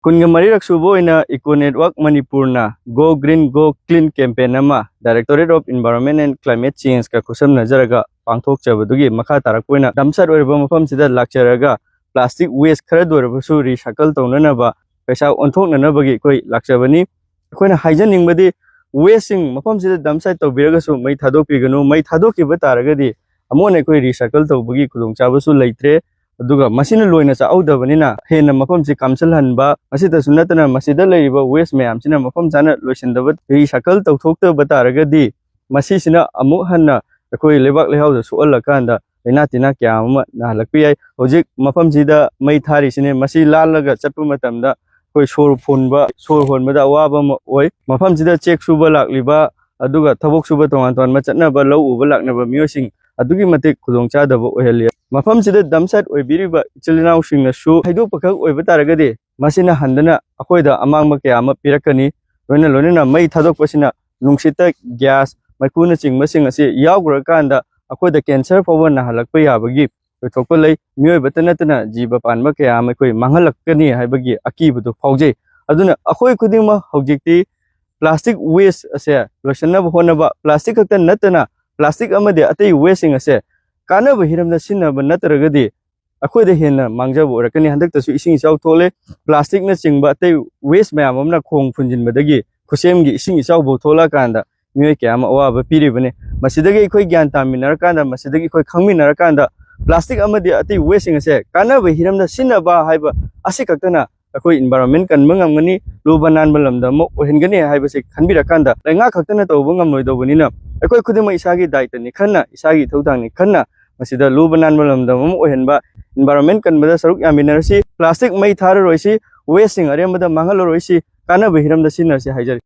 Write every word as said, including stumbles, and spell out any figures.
ꯀꯨꯟꯒ ꯃꯔꯤꯔꯛ ꯁꯨꯕ ꯑꯣꯏꯅ Eco Network ꯃꯅꯤꯄꯨꯔꯅ Go Green Go Clean campaign ꯑꯃ Directorate of Environment and Climate Change ꯀ ꯈꯨꯠꯁꯝꯅꯖꯔꯒ ꯄꯥꯡꯊꯣꯛꯆꯕꯗꯨꯒꯤ ꯃꯈꯥ ꯇꯥꯔꯛꯄ ꯑꯣꯏꯅ dump site ꯑꯣꯏꯔꯤꯕ ꯃꯐꯝꯁꯤꯗ ꯂꯥꯛꯆꯔꯒ plastic waste ꯈꯔꯗ ꯑꯣꯏꯔꯕꯁꯨ recycle ꯇꯧꯅꯅꯕ, ꯄꯩꯁꯥ ꯑꯣꯟꯊꯣꯛꯅꯅꯕꯒꯤ ꯑꯩꯈꯣꯏ ꯂꯥꯛꯆꯕꯅꯤ꯫ ꯑꯩꯈꯣꯏꯅ ꯍꯥꯏꯖꯅꯤꯡꯕꯗꯤ waste ꯁꯤꯡ ꯃꯐꯝꯁꯤꯗ dump site ꯇꯧꯕꯤꯔꯒꯁꯨ ꯃꯩ ꯊꯥꯗꯣꯛꯄꯤꯒꯅꯨ꯫ ꯃꯩ ꯊꯥꯗꯣꯛꯈꯤꯕ ꯇꯥꯔꯒꯗꯤ ꯑꯃꯨꯛ ꯍꯟꯅ ꯑꯩꯈꯣꯏ recycle ꯇꯧꯕꯒꯤ ꯈꯨꯗꯣꯡꯆꯥꯕꯁꯨ ꯂꯩꯇ꯭ꯔꯦ꯫ ꯑꯗꯨꯒ ꯃꯁꯤꯅ ꯂꯣꯏꯅ ꯆꯥꯍꯧꯗꯕꯅꯤꯅ ꯍꯦꯟꯅ ꯃꯐꯝꯁꯤ ꯀꯥꯝꯁꯤꯜꯍꯟꯕ, ꯑꯁꯤꯇꯁꯨ ꯅꯠꯇꯅ ꯃꯁꯤꯗ ꯂꯩꯔꯤꯕ waste ꯃꯌꯥꯝꯁꯤꯅ ꯃꯐꯝ ꯆꯥꯅ ꯂꯣꯏꯁꯤꯟꯗꯕ, recycle ꯇꯧꯊꯣꯛꯇꯕ ꯇꯥꯔꯒꯗꯤ ꯃꯁꯤꯁꯤꯅ ꯑꯃꯨꯛ ꯍꯟꯅ ꯑꯩꯈꯣꯏ ꯂꯩꯕꯥꯛ ꯂꯩꯍꯥꯎꯗ ꯁꯣꯛꯍꯜꯂꯀꯥꯟꯗ ꯂꯥꯏꯅꯥ ꯇꯤꯟꯅꯥ ꯀꯌꯥ ꯑꯃ ꯅꯥꯍꯜꯂꯛꯄ ꯌꯥꯏ꯫ ꯍꯧꯖꯤꯛ ꯃꯐꯝꯁꯤꯗ ꯃꯩ ꯊꯥꯔꯤꯁꯤꯅꯦ, ꯃꯁꯤ ꯂꯥꯜꯂꯒ ꯆꯠꯄ ꯃꯇꯝꯗ ꯑꯩꯈꯣꯏ ꯁꯣꯔ ꯐꯨꯟꯕ, ꯁꯣꯔ ꯍꯣꯟꯕꯗ ꯑꯋꯥꯕ ꯑꯃ ꯑꯣꯏ꯫ ꯃꯐꯝꯁꯤꯗ ꯆꯦꯛ ꯁꯨꯕ ꯂꯥꯛꯂꯤꯕ, ꯑꯗꯨꯒ ꯊꯕꯛ ꯁꯨꯕ ꯇꯣꯉꯥꯟ ꯇꯣꯉꯥꯟꯕ ꯆꯠꯅꯕ, ꯂꯧ ꯎꯕ ꯂꯥꯛꯅꯕ ꯃꯤꯑꯣꯏꯁꯤꯡ ꯑꯗꯨꯛꯀꯤ ꯃꯇꯤꯛ ꯈꯨꯗꯣꯡꯆꯥꯗꯕ ꯑꯣꯏꯍꯜꯂꯤ꯫ ꯃꯐꯝꯁꯤꯗ dump site ꯑꯣꯏꯕꯤꯔꯤꯕ ꯏꯆꯤꯜ ꯏꯅꯥꯎꯁꯤꯡꯅꯁꯨ ꯍꯥꯏꯗꯣꯛꯄꯈꯛ ꯑꯣꯏꯕ ꯇꯥꯔꯒꯗꯤ ꯃꯁꯤꯅ ꯍꯟꯗꯅ ꯑꯩꯈꯣꯏꯗ ꯑꯃꯥꯡꯕ ꯀꯌꯥ ꯑꯃ ꯄꯤꯔꯛꯀꯅꯤ꯫ ꯂꯣꯏꯅ ꯂꯣꯏꯅꯅ ꯃꯩ ꯊꯥꯗꯣꯛꯄꯁꯤꯅ ꯅꯨꯡꯁꯤꯠꯇ gas, ꯃꯩꯈꯨꯅꯆꯤꯡꯕꯁꯤꯡ ꯑꯁꯤ ꯌꯥꯎꯈ꯭ꯔꯀꯥꯟꯗ ꯑꯩꯈꯣꯏꯗ cancer ꯐꯥꯎꯕ ꯅꯥꯍꯜꯂꯛꯄ ꯌꯥꯕꯒꯤ ꯑꯣꯏꯊꯣꯛꯄ ꯂꯩ꯫ ꯃꯤꯑꯣꯏꯕꯇ ꯅꯠꯇꯅ ꯖꯤꯕ ꯄꯥꯟꯕ ꯀꯌꯥ ꯑꯃ ꯑꯩꯈꯣꯏ ꯃꯥꯡꯍꯜꯂꯛꯀꯅꯤ ꯍꯥꯏꯕꯒꯤ ꯑꯀꯤꯕꯗꯨ ꯐꯥꯎꯖꯩ꯫ ꯑꯗꯨꯅ ꯑꯩꯈꯣꯏ ꯈꯨꯗꯤꯡꯃꯛ ꯍꯧꯖꯤꯛꯇꯤ plastic waste ꯑꯁꯦ ꯂꯣꯏꯁꯤꯟꯅꯕ ꯍꯣꯠꯅꯕ, plastic ꯈꯛꯇ ꯅꯠꯇꯅ plastic ꯑꯃꯗꯤ ꯑꯇꯩ waste ꯁꯤꯡ ꯑꯁꯦ ꯀꯥꯟꯅꯕ ꯍꯤꯔꯝꯗ ꯁꯤꯖꯤꯟꯅꯕ ꯅꯠꯇ꯭ꯔꯒꯗꯤ ꯑꯩꯈꯣꯏꯗ ꯍꯦꯟꯅ ꯃꯥꯡꯖꯕ ꯑꯣꯏꯔꯛꯀꯅꯤ꯫ ꯍꯟꯗꯛꯇꯁꯨ ꯏꯁꯤꯡ ꯏꯆꯥꯎ ꯊꯣꯛꯂꯦ, plastic ꯅꯆꯤꯡꯕ ꯑꯇꯩ waste ꯃꯌꯥꯝ ꯑꯃꯅ ꯈꯣꯡ ꯐꯨꯟꯖꯤꯟꯕꯗꯒꯤ ꯈꯨꯠꯁꯦꯝꯒꯤ ꯏꯁꯤꯡ ꯏꯆꯥꯎꯐꯥꯎ ꯊꯣꯛꯂꯛꯑꯀꯥꯟꯗ ꯃꯤꯑꯣꯏ ꯀꯌꯥ ꯑꯃ ꯑꯋꯥꯕ ꯄꯤꯔꯤꯕꯅꯤ꯫ ꯃꯁꯤꯗꯒꯤ ꯑꯩꯈꯣꯏ ꯒ꯭ꯌꯥꯟ ꯇꯥꯃꯤꯟꯅꯔꯀꯥꯟꯗ, ꯃꯁꯤꯗꯒꯤ ꯑꯩꯈꯣꯏ ꯈꯪꯃꯤꯟꯅꯔꯀꯥꯟꯗ plastic ꯑꯃꯗꯤ ꯑꯇꯩ waste ꯁꯤꯡ ꯑꯁꯦ ꯀꯥꯟꯅꯕ ꯍꯤꯔꯝꯗ ꯁꯤꯖꯤꯟꯅꯕ ꯍꯥꯏꯕ ꯑꯁꯤ ꯈꯛꯇꯅ ꯑꯩꯈꯣꯏ environment ꯀꯟꯕ ꯉꯝꯒꯅꯤ, ꯂꯨꯕ ꯅꯥꯟꯕ ꯂꯝꯗꯝ ꯑꯃ ꯑꯣꯏꯍꯟꯒꯅꯤ ꯍꯥꯏꯕꯁꯤ ꯈꯟꯕꯤꯔꯀꯥꯟꯗ ꯂꯩꯉꯥꯛ ꯈꯛꯇꯅ ꯇꯧꯕ ꯉꯝꯂꯣꯏꯗꯧꯕꯅꯤꯅ ꯑꯩꯈꯣꯏ ꯈꯨꯗꯤꯡꯃꯛ ꯏꯁꯥꯒꯤ ꯗꯥꯏꯇꯅꯤ ꯈꯟꯅ, ꯏꯁꯥꯒꯤ ꯏꯊꯧꯗꯥꯡꯅꯤ ꯈꯟꯅ ꯃꯁꯤꯗ ꯂꯨꯕ ꯅꯥꯟꯕ ꯂꯝꯗꯝ ꯑꯃ ꯑꯣꯏꯍꯟꯕ, environment ꯀꯟꯕꯗ ꯁꯔꯨꯛ ꯌꯥꯃꯤꯟꯅꯔꯁꯤ꯫ Plastic ꯃꯩ ꯊꯥꯔꯔꯣꯏꯁꯤ, waste ꯁꯤꯡ ꯑꯔꯦꯝꯕꯗ ꯃꯥꯡꯍꯜꯂꯔꯣꯏꯁꯤ, ꯀꯥꯟꯅꯕ ꯍꯤꯔꯝꯗ ꯁꯤꯖꯤꯟꯅꯔꯁꯤ ꯍꯥꯏꯖꯔꯤ꯫